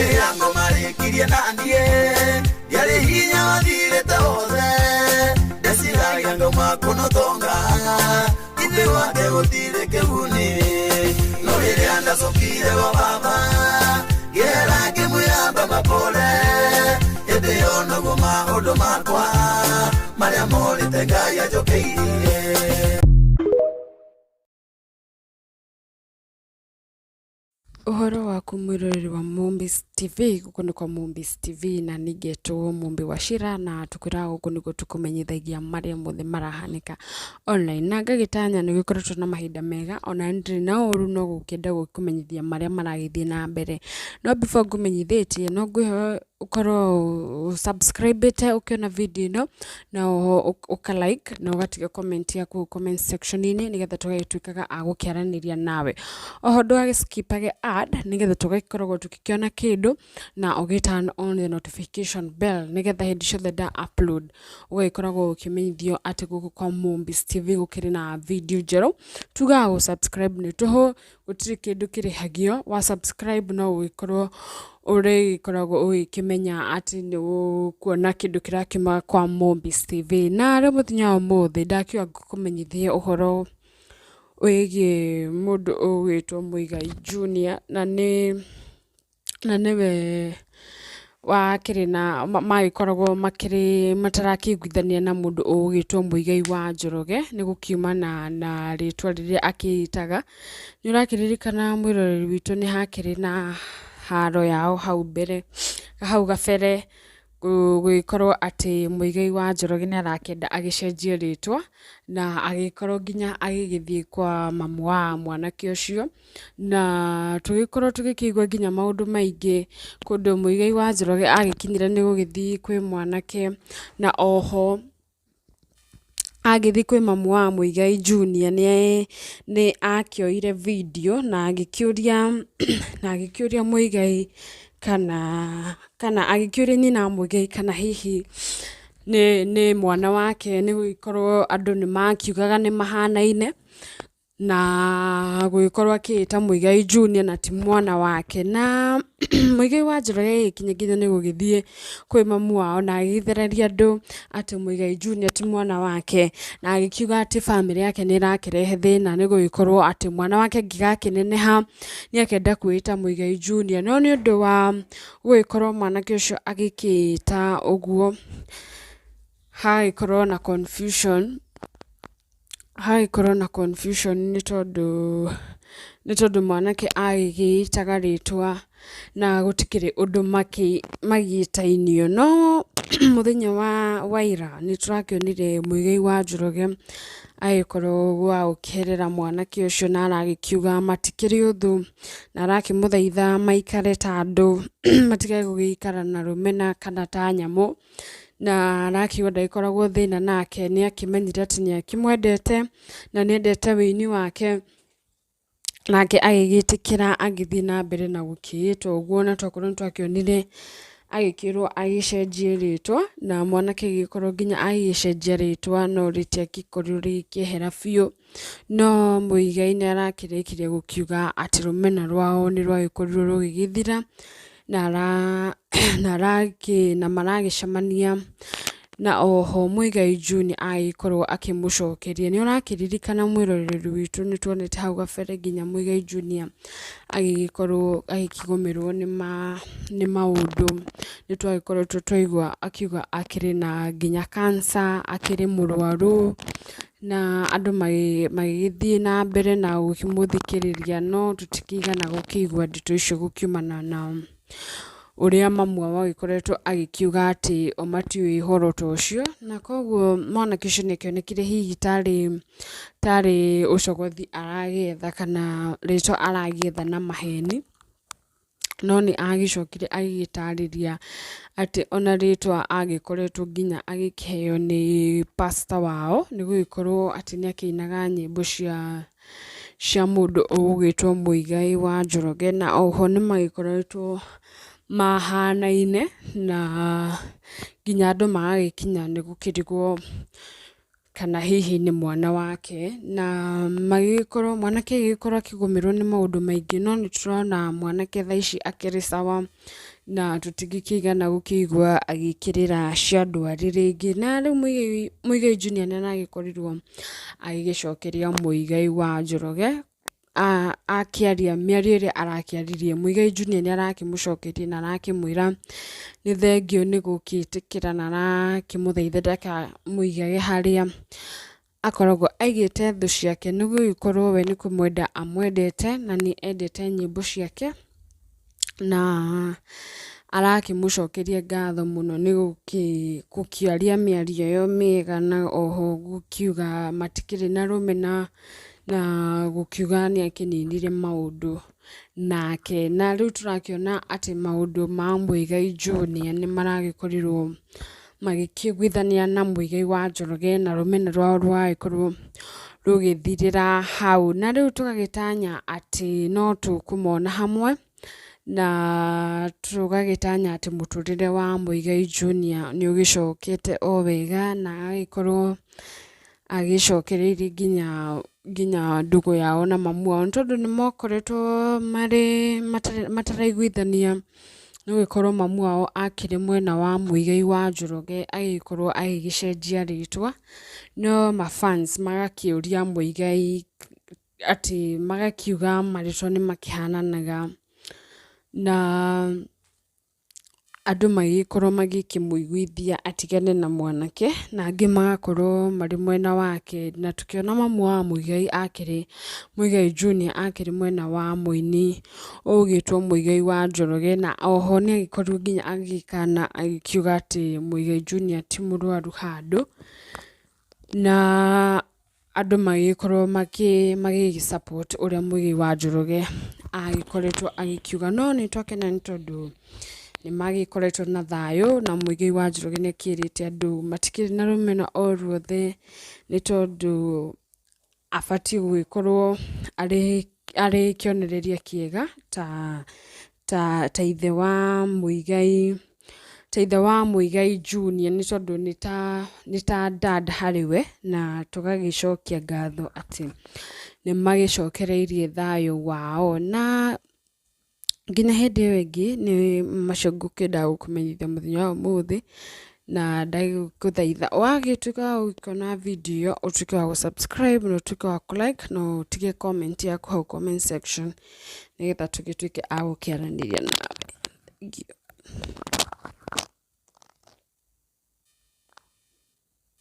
Rĩrĩa ngoma rĩkirie na niĩ ndiarĩ hinya wathirĩte wothe, ndeciragia ngauma kũnũtonga ithe wake gũtirĩ kĩguni. No rĩrĩa ndacokire gwa baba ngĩera ngĩmwĩra baba pole, hĩndĩ ĩyo noguo maũndũ makwa marĩa morĩte Ngai anjokeirie. Ũhoro waku mwĩroreri wa Mumbi's TV, gũkũ nĩ kwa Mumbi's TV na niĩ ngetwo Mumbi wa Shira, na tũkwĩraga gũkũ nĩkuo tũkũmenyithagia marĩa mothe marahanĩka online, na ngagĩtanya nĩ ũgĩkoretwo na mahinda mega, ona ndirĩ na ũru no gũkĩenda gũkũmenyithia marĩa maragĩthiĩ na mbere. No before ngũmenyithĩtie no ngwĩhoya ũkorwo ũ subscribe ĩte ũkĩona video ĩno, na oho ũka like na ũgatiga comment yaku comment section -inĩ, nĩgetha tũgagĩtuĩkaga a gũkĩaranĩria nawe. Oho ndũgagĩ skip age ad, nĩgetha tũgagĩkoragwo tũgĩkĩona kĩndũ, na ũgĩ turn on the notification bell, nĩgetha hĩndĩ ciothe nda upload ũgagĩkoragwo ũkĩmenyithio atĩ gũkũ kwa Mumbi's TV gũkĩrĩ na video njerũ. Tugaga gũ subscribe nĩ tũhũ, gũtirĩ kĩndũ kĩrĩhagio, wa subscribe no ũgĩkorwo ũrĩgĩkoragwo ũgĩkĩmenya atĩ nĩ ũkuona kĩndũ kĩrakiuma kwa Mumbi's TV. Na rĩu mũthenya wa ũmũthĩ ndakiuga ngũkũmenyithie ũhoro wĩgiĩ mũndũ ũgwĩtwo Muigai Junior, na nĩwe wakĩrĩ na magĩkoragwo makĩrĩ matarakĩiguithania na mũndũ ũgwĩtwo Muigai wa Njoroge, nĩ gũkiumana na rĩtwa rĩrĩa akĩĩtaga. Nĩ ũrakĩririkana mwĩroreri witũ nĩ hakĩrĩ na haro yao hau mbere, hau gabere, gũgĩkorwo atĩ Muigai wa Njoroge nĩ arakĩenda agĩcenjie rĩtwa, na agĩkorwo nginya agĩgĩthiĩ kwa mamu wa mwanake ũcio, na tũgĩkorwo tũgĩkĩigua nginya maũndũ maingĩ, kũndũ Muigai wa Njoroge agĩkinyire nĩ gũgĩthiĩ kwĩ mwanake, na oho agĩthiĩ kwĩ mamu wa Muigai Junior nĩ akĩoire video na agĩkĩũria na agĩkĩũria Muigai kana agĩkĩũria nyina wa Muigai kana hihi nĩ mwana wake, nĩ gũgĩkorwo andũ nĩ makiugaga nĩ mahanaine, na gũgĩkorwo akĩĩta Muigai Junior na ti mwana wake. Na Muigai wa Njoroge agĩkinya nginya nĩ gũgĩthiĩ kwĩ mamu wao na agĩgĩthereria andũ atĩ Muigai Junior ti mwana wake, na agĩkiuga atĩ bamĩrĩ yake nĩ ĩrakĩrehe thĩna nĩ gũgĩkorwo atĩ mwana wake angĩgakĩneneha nĩ akenda kwĩĩta Muigai Junior. No nĩ ũndũ wa gũgĩkorwo mwanake ũcio agĩkĩĩta ũguo, hagagĩkorwo na confusion, hagagĩkorwo na confusion nĩ tondũ mwanake agĩgĩĩtaga rĩtwa na gũtikĩrĩ ũndũ magĩtainio. No mũthenya wa ira nĩ tũrakĩonire Muigai wa Njoroge agĩkorwo wa gũkĩerera mwanake ũcio, na aragĩkiuga matikĩrĩ ũthũ, na arakĩmũthaitha maikare ta andũ, matige gũgĩikara na rũmena kana ta nyamũ, na arakiuga ndagĩkoragwo thĩna nake, nĩ akĩmenyire atĩ nĩ akĩmwendete na nĩ endete wĩini wake, nake agĩgĩtĩkĩra agĩthiĩ na mbere na gũkĩĩtwo ũguo. Na tokorwo nĩ twakĩonire agĩkĩrwo agĩcenjie rĩtwa, na mwanake agĩgĩkorwo nginya agĩgĩcenjia rĩtwa, no rĩtiagĩkorirwo rĩgĩkĩehera biũ. No Muigai nĩ arakĩrĩkirie gũkiuga atĩ rũmena rwao nĩ rwagĩkorirwo rũgĩgĩthira, na maragĩcemania, na oho Muigai Junior agĩkorwo akĩmũcokeria. Nĩ ũrakĩririkana mwĩroreri witũ, nĩ tuonete hau gabere nginya Muigai Junior agĩgĩkorwo agĩkĩgũmĩrwo nĩ maũndũ, nĩ twagĩkoretwo twaigua akiuga akĩrĩ na nginya cancer, akĩrĩ mũrwaru, na andũ magĩgĩthiĩ na mbere na gũkĩmũthikĩrĩria, no tũtikĩigana gũkĩigua ndeto icio gũkiumana na ũrĩa mamu wao agĩkoretwo agĩkiuga atĩ o matiũĩ ũhoro ta ũcio. Na koguo mwanake ũcio nĩ akĩonekire hihi tarĩ ũcogothi aragĩetha kana rĩtwa aragĩetha na maheni, no nĩ agĩcokire agĩgĩtarĩria atĩ ona rĩtwa agĩkoretwo nginya agĩkĩheo nĩ pastor wao, nĩ gũgĩkorwo atĩ nĩ akĩinaga nyĩmbo cia mũndũ ũgũgĩtwo Muigai wa Njoroge, na oho nĩ magĩkoretwo mahanaine, na nginya andũ magagĩkinya nĩ gũkĩrigwo. kana hihi nĩ mwana wake, na magĩgĩkorwo mwanake agĩgĩkorwo akĩgũmĩrwo nĩ maũndũ maingĩ, no nĩ tũrona mwanake thaa ici akĩrĩ sawa, na tũtingĩkĩigana gũkĩigua agĩkĩrĩra cia ndwari rĩngĩ, na rĩu Muigai Junior nĩ aragĩkorirwo agĩgĩcokeria Muigai wa Njoroge, akĩaria mĩario ĩrĩa arakĩaririe, Muigai Junior nĩ arakĩmũcokeria na arakĩmwĩra nĩ thengiũ nĩ gũkĩtĩkĩra na arakĩmũthaitha ndakamũigage harĩa akoragwo aigĩte thũ ciake, nĩ gũgĩkorwo we nĩ kũmwenda amwendete na nĩ endete nyĩmbo ciake, na arakĩmũcokeria ngatho mũno nĩ gũkĩaria mĩario ĩyo mĩega na oho gũkiuga matikĩrĩ na rũmena na gũkiuga nĩ akĩninire maũndũ nake. Na rĩu tũrakĩona atĩ maũndũ ma Muigai Junior nĩ maragĩkorirwo magĩkĩiguithania na Muigai wa Njoroge na rũmena rwao rũgagĩkorwo rũgĩthirĩra hau. Na rĩu tũgagĩtanya atĩ no tũkũmona hamwe na tũgagĩtanya atĩ mũtũrĩre wa Muigai Junior nĩ ũgĩcokete o wega na agagĩkorwo agĩcokereirie nginya ndũgũ yao na mamu wao, nĩ tondũ nĩ makoretwo marĩ mataraiguithania nĩ gũgĩkorwo mamu wao akĩrĩ mwena wa Muigai wa Njoroge agĩkorwo agĩgĩcenjia rĩtwa, no ma fans magakĩũria Muigai atĩ magakiuga marĩtwa nĩ makĩhananaga na andũ magĩgĩkorwo magĩkĩmũiguithia atigane na mwanake, na angĩ magakorwo marĩ mwena wake, na tũkĩona mamu wa Muigai akĩrĩ, Muigai Junior akĩrĩ mwena wa mũini ũgwĩtwo Muigai wa Njoroge, na oho nĩ agĩkorirwo nginya agĩkana agĩkiuga atĩ Muigai Junior ti mũrwaru handũ, na andũ magĩgĩkorwo magĩgĩ support ũrĩa Muigai wa Njoroge agĩkoretwo agĩkiuga. No nĩ twakena nĩ tondũ nĩ magĩkoretwo na thayũ na Muigai wa Njoroge nĩ akĩrĩte andũ matikĩrĩ na rũmena o ruothe nĩ tondũ abatiĩ gũgĩkorwo arĩ kĩonereria kĩega ta ithe wa Muigai, ta ithe wa Muigai Junior nĩ tondũ nĩ ta dad harĩ we, na tũgagĩcokia ngatho atĩ nĩ magĩcokereirie thayũ wao. Na nginya hĩndĩ ĩyo ĩngĩ nĩ macio ngũkĩendaga gũkũmenyithia mũthenya wa ũmũthĩ, na ndagũthaitha wagĩtuĩka wa gũkĩona video ĩyo ũtuĩke wa gũ subscribe na ũtuĩke wa kũ like na ũtige comment yaku hau comment section, nĩgetha tũgĩtuĩke a gũkĩaranĩria nawe. Thengiũ.